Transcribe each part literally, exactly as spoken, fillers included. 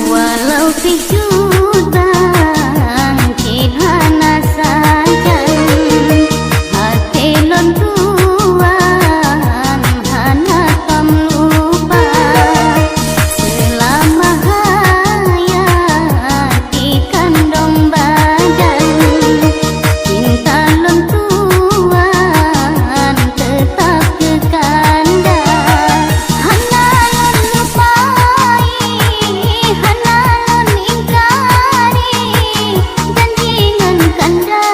Walau pih cut bang cit hana sajan, até lôn tuan hana tom lupa. Seulama hayat di kandong badan, cinta lôn tuan teutap keu kanda. Hana lôn lupai, hana lôn ingkari janji ngon kanda.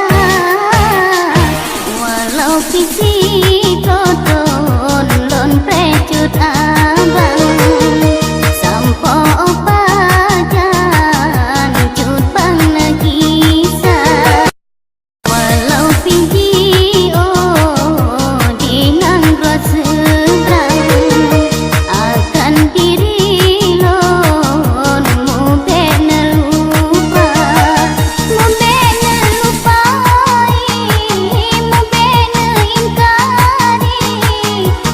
Walau pih sitoe thon lôn preh cut abang, sampoe pajan cut bang neugisa. Walau pih jiôh di nanggroe seublang, akan diri lôn mubèk neulupa, mubèk neulupai, mubèk neuingkari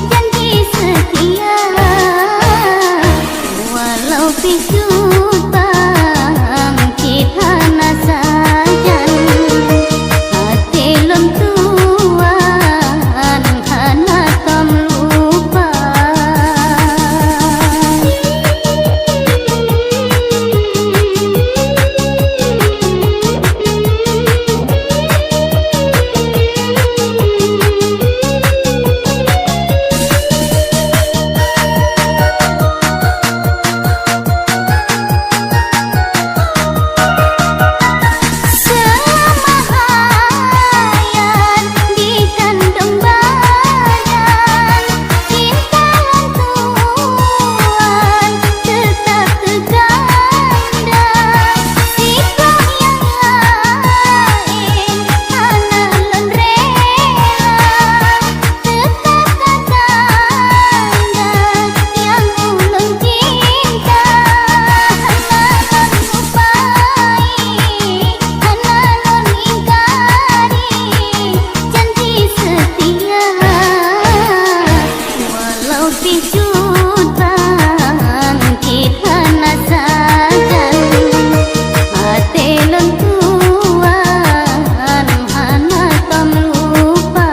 janji seutia. Walau pih cut bang cit hana sajan, até lôn tuan hana tom lupa. Seulama hayat di kandong badan, cinta lôn tuan teutap keu kanda. Siploh nyang laén hana lôn rela. Teutap keu kanda nyang ulôn cinta, hana lôn lupai, hana lôn ingkari janji seutia. Walau pih cut bang cit hana sajan, até lôn tuan hana tom lupa.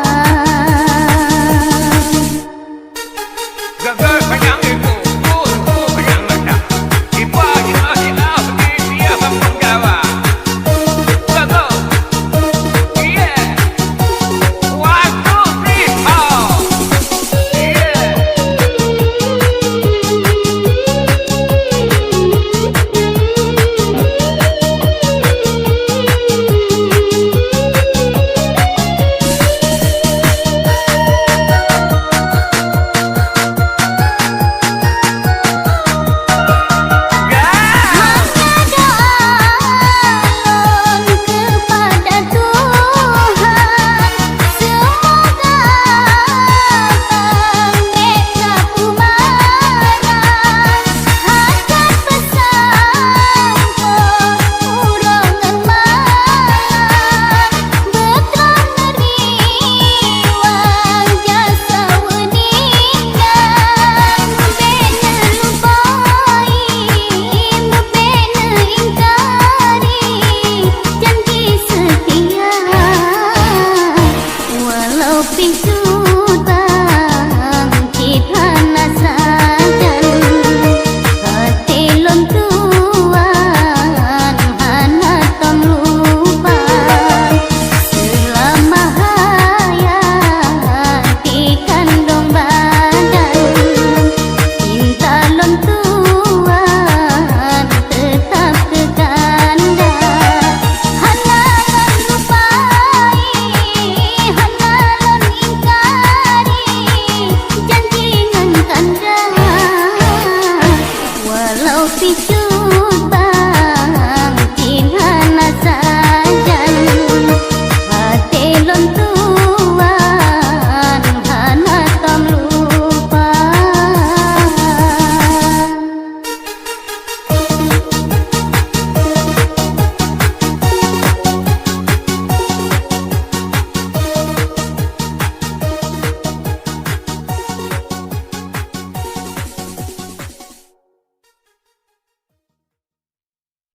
Walau pih cut